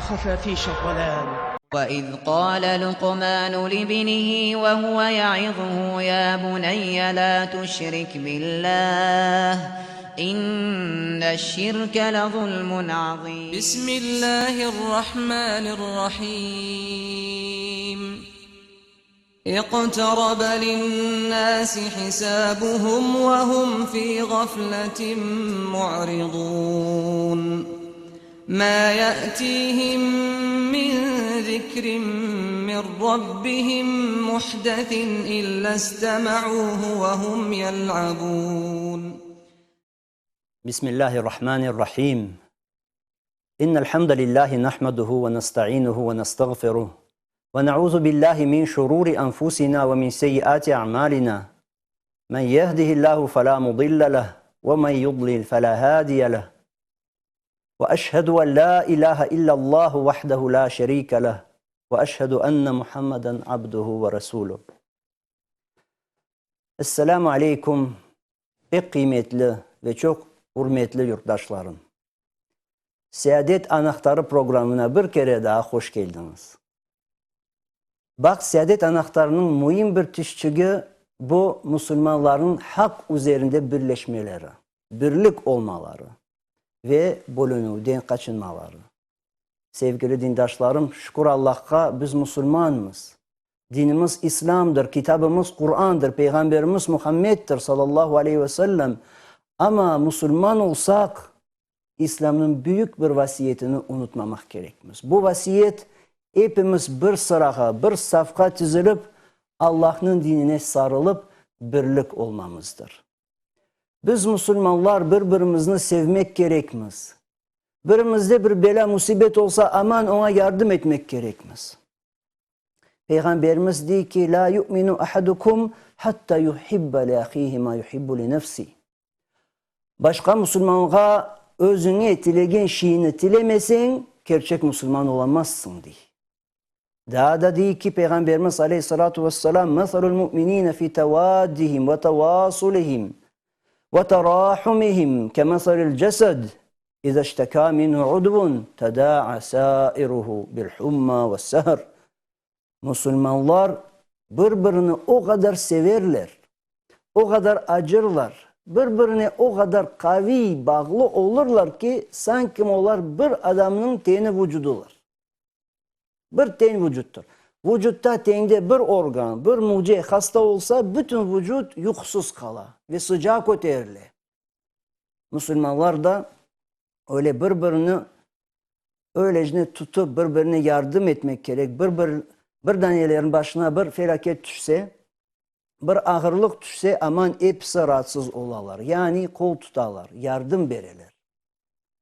خفافيش الظلام. وإذ قال لقمان لابنه وهو يعظه يا بني لا تشرك بالله إن الشرك لظلم عظيم. بسم الله الرحمن الرحيم. اقترب للناس حسابهم وهم في غفلة معرضون. ما يأتيهم من ذكر من ربهم محدث إلا استمعوه وهم يلعبون. بسم الله الرحمن الرحيم. إن الحمد لله نحمده ونستعينه ونستغفره ونعوذ بالله من شرور أنفسنا ومن سيئات أعمالنا. من يهده الله فلا مضل له ومن يضلل فلا هادي له. وأشهد أن لا إله إلا الله وحده لا شريك له وأشهد أن محمدا عبده ورسوله. Esselamu aleykum, pek qıymetli ve çoq ürmetli yurtdaşlarım! Seadet anahtarı programına bir kere daa hoş keldiñiz. Baq, seadet anahtarınıñ müim bir tişçigi bu musulmanlarnıñ haq üzerinde birleşmeleri, birlik olmaları ve bölünüvden qaçınmaları. Sevgili dindaşlarım, şükür Allahqa, biz musulmanmız. Dinimiz İslâmdır, kitabımız Qurandır, Peyğamberimiz Muhammeddir, sallallahu aleyhi ve sellem. Amma musulman olsaq, İslâmnıñ büyük bir vasiyetini unutmamaq kerekmiz. Bu vasiyet, epimiz bir sırağa, bir safqa tizilip, Allahnıñ dinine sarılıp, birlik olmamızdır. Biz, musulmanlar, bir-birimizni sevmek kerekmiz. Birimizde bir belâ-musibet olsa, aman oña yardım etmek kerekmiz. Peyğamberimiz dey ki, Lâ yu'minu ahadukum hatta yuhibba li ahihi ma yuhibbu li nefsi. Başqa musulmanğa özüñe tilegen şeyni tilemeseñ, kerçek musulman olamazsıñ, dey. Daa da dey ki, Peyğamberimiz aleyhi-salâtu ve-selâm, Meselul mu'minîne fî tevâddihim ve tevâsulihim ve terâhumihim kemeselil cesed, İzâ iştekâ minhu udvun tedâ'a sâiruhu bil-humma ve-sehr. Musulmanlar bir-birini o qadar severler, o qadar acırlar, bir-birine o qadar qaviy bağlı olurlar ki, sanki olar bir adamnıñ teni vucudılar. Bir ten vucuttır. Vucutta tende bir organ, bir müce hasta olsa, bütün vucut yuqusız qala ve sıcağı köterile. Musulmanlar da öyle bir-birini öylecine tutıp, bir-birine yardım etmek kerek. Bir-bir, bir danelerin başına bir felâket tüşse, bir ağırlıq tüşse, aman episi raatsız olalar. Yani qol tutalar, yardım bereler.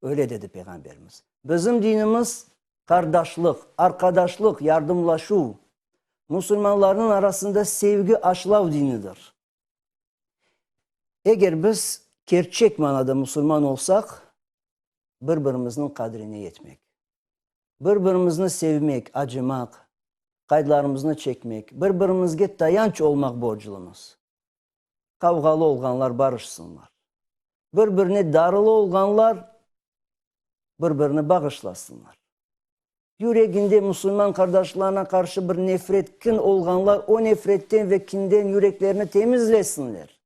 Öyle dedi Peyğamberimiz. Bizim dinimiz qardaşlıq, arqadaşlıq, yardımlaşuv, musulmanlarnıñ arasında sevgi aşılav dinidir. Eger biz kerçek manada musulman olsaq, bir-birimizniñ qadrine yetmek, bir-birimizni sevmek, acımaq, qaydlarımıznı çekmek, bir-birimizge tayanç olmaq borclumız. Qavğalı olğanlar barışsınlar. Bir-birine darılı olğanlar bir-birini bağışlasınlar. Yüreginde musulman qardaşlarına qarşı bir nefret, kin olğanlar o nefretten ve kinden yüreklerini temizlesinler.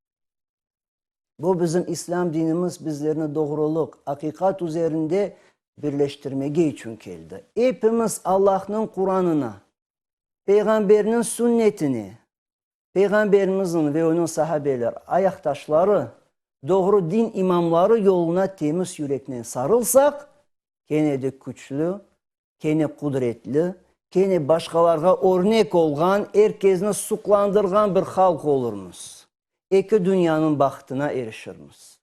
Bu bizim İslâm dinimiz bizlerni doğrulıq, aqiqat üzerinde birleştirmege içün keldi. Epimiz Allahnıñ Quranına, Peyğamberniñ sünnetine, Peyğamberimizniñ ve onıñ sahabeler, ayaqtaşları, doğru din imamları yoluna temiz yüreknen sarılsaq, kene de küçlü, kene qudretli, kene başqalarğa örnek olğan, er kezni suqlandırğan bir halq olurmız. Eki dünyanıñ bahtına erişirmiz.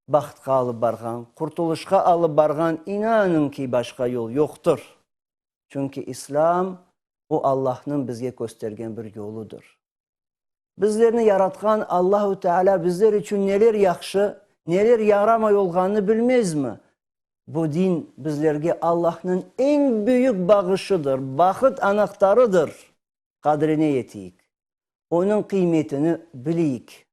Bahtqa alıp barğan, qurtulışqa alıp barğan inanıñ ki, başqa yol yoqtır. Çünki İslâm, o Allahnıñ bizge köstergen bir yoludır. Bizlerni yaratqan Allahu Teala bizler içün neler yahşı, neler yaramay olğanını bilmezmi? Bu din bizlerge Allahnıñ eñ büyük bağışıdır, bahıt anahtarıdır. Qadrine yeteyik, onıñ qıymetini bileyik.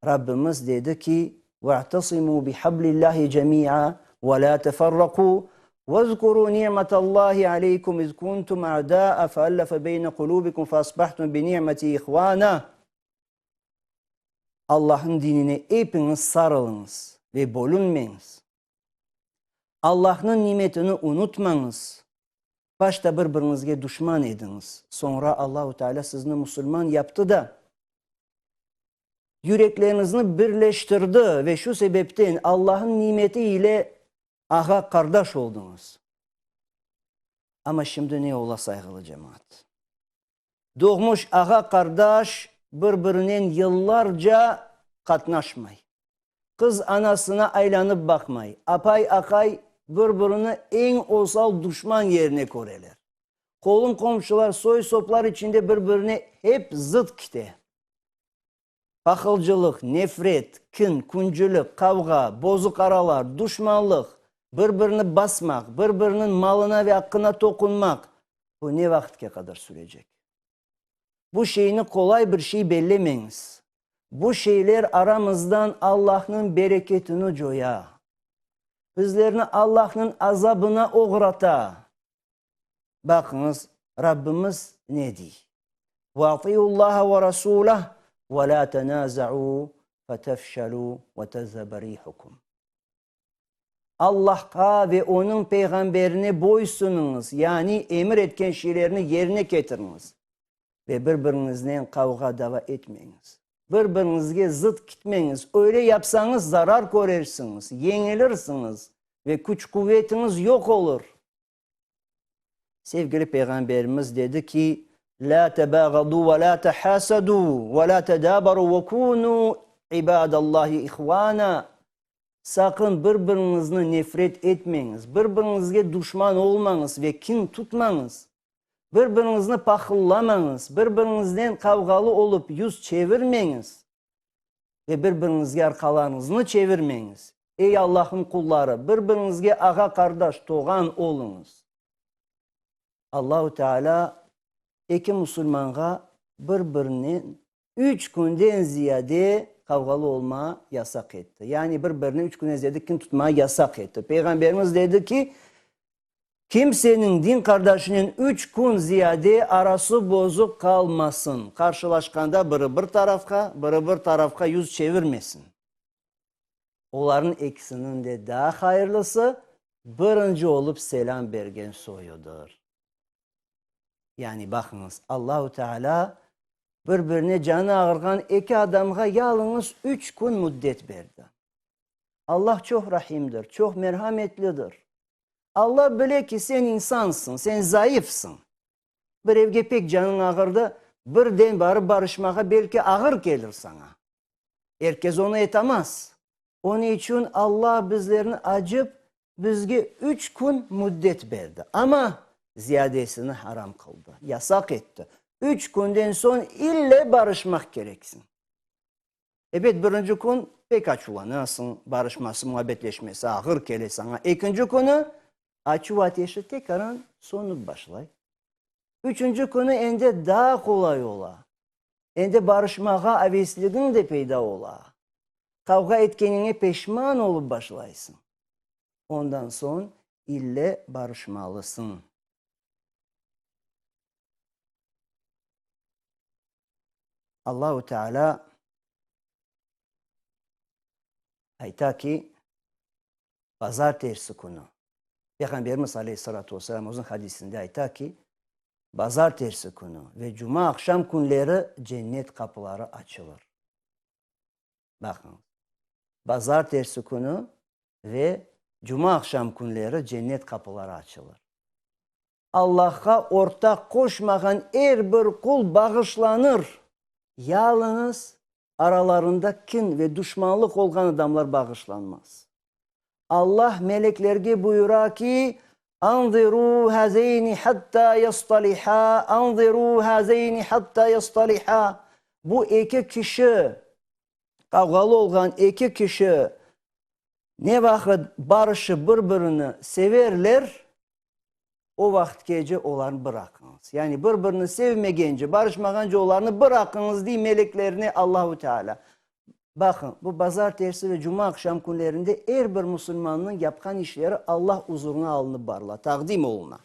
Rabbimiz dedi ki, Ve'tesimu bihablillahi cemi'a ve la teferraku. Vezkurû ni'metallahi aleykum iz kuntum a'dâ'a feellefe beyne kulûbikum feasbahtum bi ni'metihi ihvâna. Allahnıñ dinine epiñiz sarılıñız ve bölünmeñiz. Allahnıñ nimetini unutmañız. Başta bir-biriñizge duşman ediñiz, soñra Allahu Teala sizni musulman yaptı da, yürekleriñizni birleştirdi ve şu sebepten Allahnıñ nimeti ile ağa-qardaş oldıñız. Amma şimdi ne ola, sayğılı cemaat? Doğmuş ağa-qardaş bir-birinen yıllarca qatnaşmay. Qız anasına aylanıp baqmay, apay-aqay bir-birini eñ osal duşman yerine köreler. Qolum-qomşular, soy-soplar içinde bir-birine hep zıt kite. Pahılcılıq, nefret, kin, küncülik, qavğa, bozuq aralar, duşmanlıq, bir-birini basmaq, bir-biriniñ malına ve aqqına toqunmaq, bu ne vaqıtke qadar sürecek? Bu şeyni qolay bir şey bellemeñiz. Bu şeyler aramızdan Allahnıñ bereketini coya. Bizlerni Allahnıñ azabına oğrata. Baqıñız, Rabbimiz ne dey? Ve atiullaha ve rasulah ve la tenaza'u fetefşelu ve tezhebe rihukum. Allahqa ve Onıñ peyğamberine boysunıñız, yani emir etken şeylerni yerine ketiriñiz ve bir-biriñiznen qavğa-dava etmeñiz. Bir-biriñizge zıt kitmeñiz, öyle yapsañız zarar körersiñiz, yeñilirsiñiz ve küç-quvetiñiz yoq olur. Sevgili Peyğamberimiz dedi ki, Lâ tebâğadû ve lâ tehâsedû ve lâ tedâberû ve kûnû ibâdallâhi ihvâna. Saqın bir-biriñizni nefret etmeñiz, bir-biriñizge duşman olmañız ve kin tutmañız, bir-biriñizni pahıllamañız, bir-biriñizden qavğalı olıp yüz çevirmeñiz ve bir-biriñizge arqalarıñıznı çevirmeñiz. Ey Allahnıñ qulları, bir-biriñizge ağa-qardaş, toğan oluñız. Allahu Teala eki musulmanğa bir-birinen üç künden ziyade qavğalı olma yasaq etti. Yani bir-birine üç künden ziyade kin tutma yasaq etti. Peyğamberimiz dedi ki, Kimseniñ din qardaşınen üç kün ziyade arası bozuq qalmasın, qarşılaşqanda biri bir tarafqa, biri bir tarafqa yüz çevirmesin. Olarnıñ ekisiniñ de daa hayırlısı, birinci olıp selâm bergen soyudır. Yani baqıñız, Allahu Teala bir-birine canı ağırğan eki adamğa yalıñız üç kün müddet berdi. Allah çoq rahimdir, çoq merhametlidir. Alla bile ki, sen insansıñ, sen zayıfsıñ. Birevge pek canıñ ağırdı, birden barıp barışmağa belki ağır kelir saña. Er kes onı etamaz. Onıñ içün Alla bizlerni acıp, bizge üç kün müddet berdi. Amma ziyadesini haram qıldı, yasaq etti. Üç künden soñ ille barışmaq kereksiñ. Ebet, birinci kün pek açuvlanasıñ, barışması, muabbetleşmesi ağır kele saña. Ekinci künü açuv ateşi tekaran sönip başlay. Üçünci künü endi daa qolay ola. Endi barışmağa avesligiñ de peyda ola. Qavğa etkeniñe peşman olıp başlaysıñ. Ondan soñ ille barışmalısıñ. Allahu Teala ayta ki, bazartersi künü, Peyğamberimiz aleyhissalâtu vesselâm özüniñ hadisinde ayta ki, bazartersi künü ve cuma aqşam künleri cennet qapıları açılır. Baqıñız, bazartersi künü ve cuma aqşam künleri cennet qapıları açılır. Allahqa ortaq qoşmağan er bir qul bağışlanır. Yalıñız aralarında kin ve duşmanlıq olğan adamlar bağışlanmaz. Allah meleklerge buyura ki, Anzirû hazeyni hattâ yastalihâ, anzirû hazeyni hattâ yastalihâ. Bu eki kişi, qavğalı olğan eki kişi ne vaqıt barışıp bir-birini severler, O vaqıtkece olarnı bıraqıñız. Yani bir-birini sevmegence, barışmağance olarnı bıraqıñız, dey meleklerine Allahu Teala. Baqıñ, bu bazartersi ve cuma aqşam künlerinde er bir musulmannıñ yapqan işleri Allah uzurına alınıp barıla, taqdim oluna.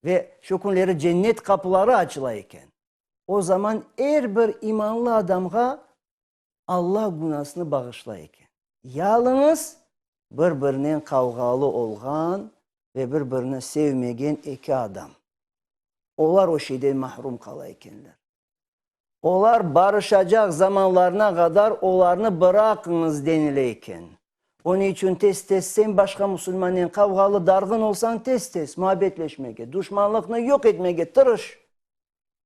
Ve şu künleri cennet qapıları açıla eken. O zaman er bir imanlı adamğa Alla günasını bağışlay eken. Yalıñız bir-birinen qavğalı olğan ve bir-birini sevmegen eki adam. Olar o şeyden mahrum qala ekenler. Olar barışacaq zamanlarına qadar olarnı bıraqıñız denile eken. Onıñ içün tez-tez sen başqa musulmannen qavğalı, darğın olsañ tez-tez muabbetleşmege, duşmanlıqnı yoq etmege tırış.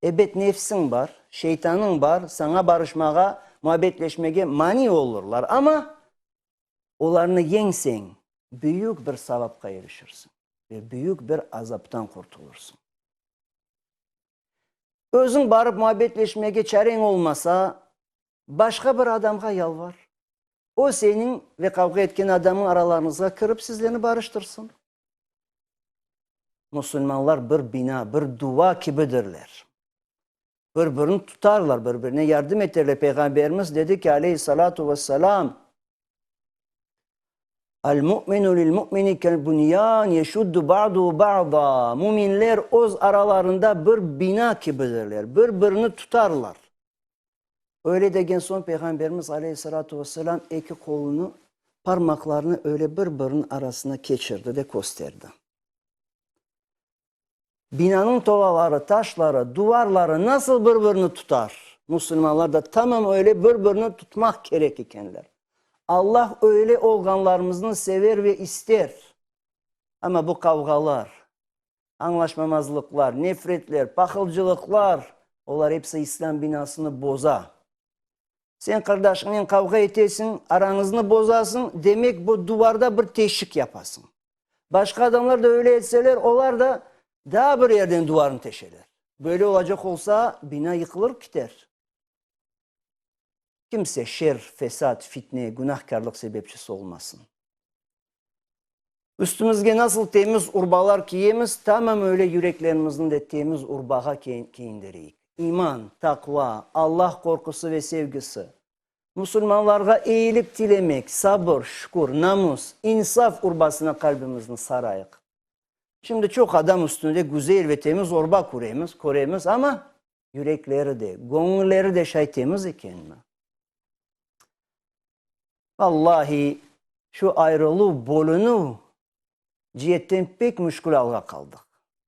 Ebet nefsiñ bar, şeytanıñ bar, saña barışmağa, muabbetleşmege mani olurlar, amma olarnı yeñseñ, büyük bir savapqa irişirsiñ ve büyük bir azaptan qurtulursıñ. Özüñ barıp muabbetleşmege çareñ olmasa, başqa bir adamğa yalvar. O seniñ ve qavğa etken adamıñ aralarıñızğa kirip sizlerni barıştırsın. Musulmanlar bir bina, bir duva kibidirler. Bir-birini tutarlar, bir-birine yardım eterler. Peyğamberimiz dedi ki, aleyhi-salâtu ve-selâm, Al-mu'minu lil-mu'mini kel-bunyan yeşuddu ba'duhu ba'da. Müminler öz aralarında bir bina kibidirler, bir-birini tutarlar. Öyle degen soñ Peyğamberimiz aleyhi-salâtu ve-selâm eki qolunı, parmaqlarını öyle bir-biriniñ arasına keçirdi de kösterdi. Binanıñ tolaları, taşları, duvarları nasıl bir-birini tutar, musulmanlar da tamam öyle bir-birini tutmaq kerek ekenler. Allah öyle olğanlarımıznı sever ve ister. Amma bu qavğalar, añlaşmamazlıqlar, nefretler, pahılcılıqlar, olar episi İslâm binasını boza. Sen qardaşıñnen qavğa etesiñ, arañıznı bozasıñ, demek bu duvarda bir teşik yapasıñ. Başqa adamlar da öyle etseler, olar da daa bir yerden duvarnı teşeler. Böyle olacaq olsa, bina yıqılır kiter. Kimse şer, fesat, fitne, günahkârlıq sebepçisi olmasın. Üstümizge nasıl temiz urbalar kiyemiz, tamam öyle yüreklerimizni de temiz urbağa kiyindireyik. İman, taqva, Allah qorqusı ve sevgisi, musulmanlarğa eyilik tilemek, sabır, şükür, namus, insaf urbasına qalbimizni sarayıq. Şimdi çoq adam üstünde güzel ve temiz urba köremiz, köremiz, amma yürekleri de, göñülleri de şay temiz ekenmi? Vallahi, şu ayrıluv, bölünüv ciyetten pek müşkül alğa qaldıq.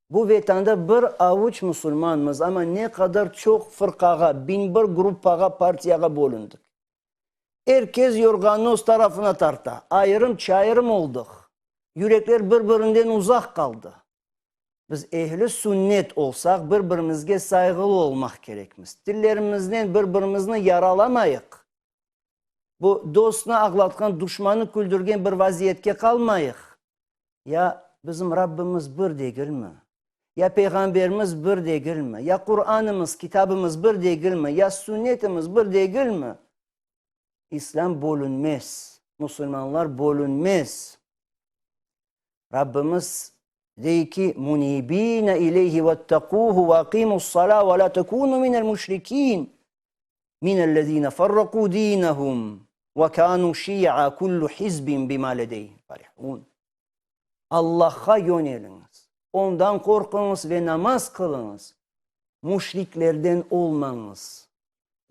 Bu Vetanda bir avuç musulmanmız, amma ne qadar çoq fırqağa, 1001 gruppağa, partiyağa bölündik. Er kes yorğannı öz tarafına tarta, ayırım-çayırım oldıq. Yürekler bir-birinden uzaq qaldı. Biz ehli sünnet olsaq, bir-birimizge sayğılı olmaq kerekmiz. Tillerimiznen bir-birimizni yaralamayıq. Bu dostnı ağlatqan, duşmannı küldürgen bir vaziyetke qalmayıq. Ya bizim Rabbimiz bir degilmi? Ya Peyğamberimiz bir degilmi? Ya Quranımız, kitabımız bir degilmi? Ya sünnetimiz bir degilmi? İslâm bölünmez, musulmanlar bölünmez. Rabbimiz dey ki, Munibine ileyhi vettakuhu ve aqimus-salâ ve lâ tekûnû minel müşrikîn. Minellezîne ferrakû dînehum ve kânû şî'a kullu hizbin bimâ ledeyhim ferihûn. Allahqa yöneliñiz, Ondan qorquñız ve namaz qılıñız, müşriklerden olmañız.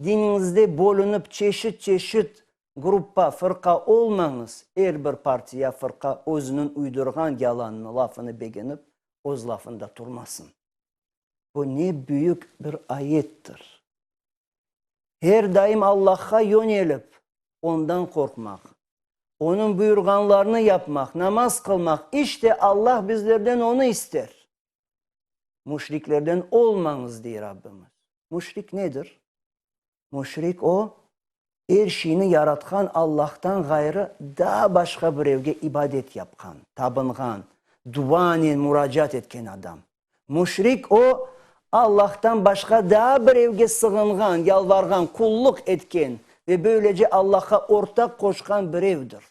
Diniñizde bölünip çeşit-çeşit gruppa, fırqa olmañız, er bir partiya, fırqa özüniñ uydurğan yalanını, lafını begenip, öz lafında turmasın. Bu ne büyük bir ayettir! Her daim Allahqa yönelip, Ondan qorqmaq, Onıñ buyurğanlarını yapmaq, namaz qılmaq, işte Allah bizlerden onı ister. Müşriklerden olmañız, dey Rabbimiz. Müşrik nedir? Müşrik o, er şeyni yaratqan Allahtan ğayrı daa başqa birevge ibadet yapqan, tabınğan, duanen muracaat etken adam. Müşrik o, Allahtan başqa daa birevge sığınğan, yalvarğan, qulluq etken ve böylece Allahqa ortaq qoşqan birevdir.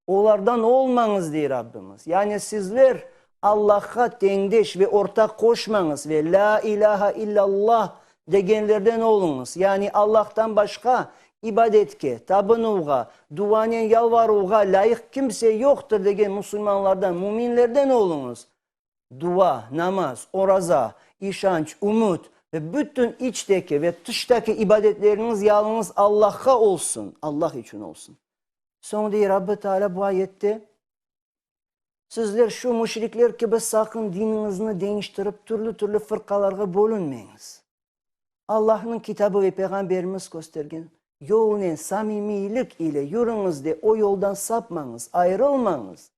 Olardan olmañız, dey Rabbimiz. Yani sizler Allahqa teñdeş ve ortaq qoşmañız ve Lâ ilâha illâllah degenlerden oluñız. Yani Allahtan başqa İbadetke, tabınuvğa, duanen yalvaruvğa lâyıq kimse yoqtır degen musulmanlardan, müminlerden oluñız. Dua, namaz, oraza, işanç, ümüt ve bütün içteki ve tıştaki ibadetleriñiz yalıñız Allahqa olsun, Allah içün olsun. Soñ dey Rabbi Taalâ bu ayette, Sizler şu müşrikler kibi saqın diniñizni deñiştirip türlü-türlü fırqalarğa bölünmeñiz. Allahnıñ kitabı ve Peyğamberimiz köstergen yolnen samimiylik ile yürüñiz de o yoldan sapmañız, ayırılmañız.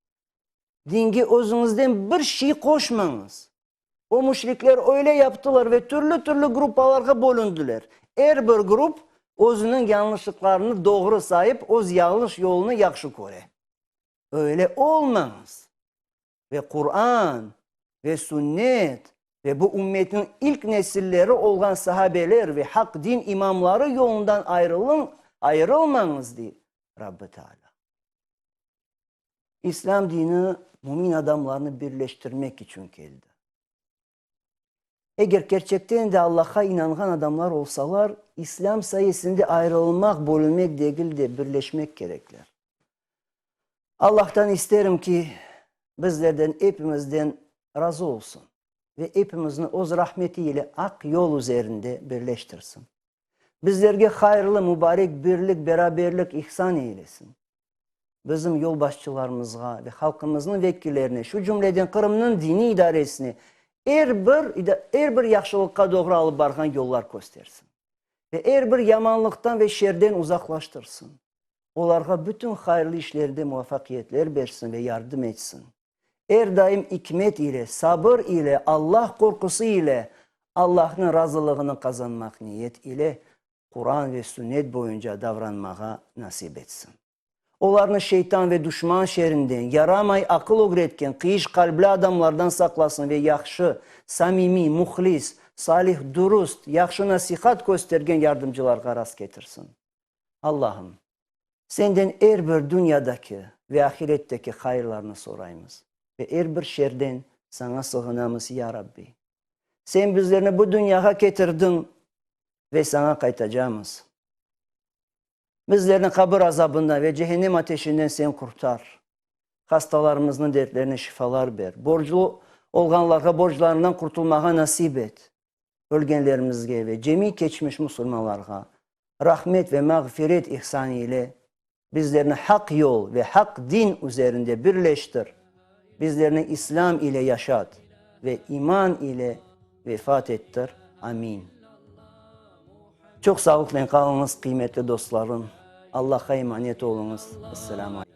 Dinge özüñizden bir şey qoşmañız. O müşrikler öyle yaptılar ve türlü-türlü gruppalarğa bölündiler. Er bir grup özüniñ yañlışlıqlarını doğru sayıp, öz yañlış yolunı yahşı köre. Öyle olmañız! Ve Quran, ve Sünnet, ve bu ümmetniñ ilk nesilleri olğan sahabeler ve haq din imamları yolundan ayrılıñ, ayırılmañız, dey Rabbi Teala. İslâm dini mümin adamlarnı birleştirmek içün keldi. Eger kerçekten de Allahqa inanğan adamlar olsalar, İslâm sayesinde ayrılmaq, bölünmek degil de, birleşmek kerekler. Allahtan isterim ki, bizlerden, epimizden razı olsun ve epimizni Öz rahmeti ile aq yol üzerinde birleştirsin. Bizlerge hayırlı, mübarek birlik, beraberlik ihsan eylesin. Bizim yolbaşçılarımızğa ve halqımıznıñ vekillerine, şu cümleden Qırımnıñ diniy idaresine er bir er bir yahşılıqqa doğru alıp barğan yollar köstersin ve er bir yamanlıqtan ve şerden uzaqlaştırsın. Olarğa bütün hayırlı işlerde muvafaqiyetler bersin ve yardım etsin. Er daim ikmet ile, sabır ile, Allah qorqusı ile, Allahnıñ razılığını qazanmaq niyet ile Quran ve Sünnet boyunca davranmağa nasip etsin. Olarnı şeytan ve duşman şerrinden, yaramay aqıl ögretken qıyış qalbli adamlardan saqlasın ve yahşı, samimiy, muhlis, salih, dürüst, yahşı nasihat köstergen yardımcılarğa rastketirsin. Allahım, Senden er bir dünyadaki ve ahiretteki hayırlarnı soraymız ve er bir şerden Saña sığınamız, Ya Rabbi! Sen bizlerni bu dünyağa ketirdiñ ve Saña qaytacamız. Bizlerni qabir azabından ve cehennem ateşinden Sen qurtar. Hastalarımıznıñ dertlerine şifalar ber. Borclu olğanlarğa borclarından qurtulmağa nasip et. Ölgenlerimizge ve cemiy keçmiş musulmanlarğa rahmet ve mağfiret ihsan eyle. Bizlerni haq yol ve haq din üzerinde birleştir. Bizlerni İslâm ile yaşat ve iman ile vefat ettir. Amin. Çoq sağlıqnen qalıñız, qıymetli dostlarım. Allahqa emanet oluñız. Esselâmu.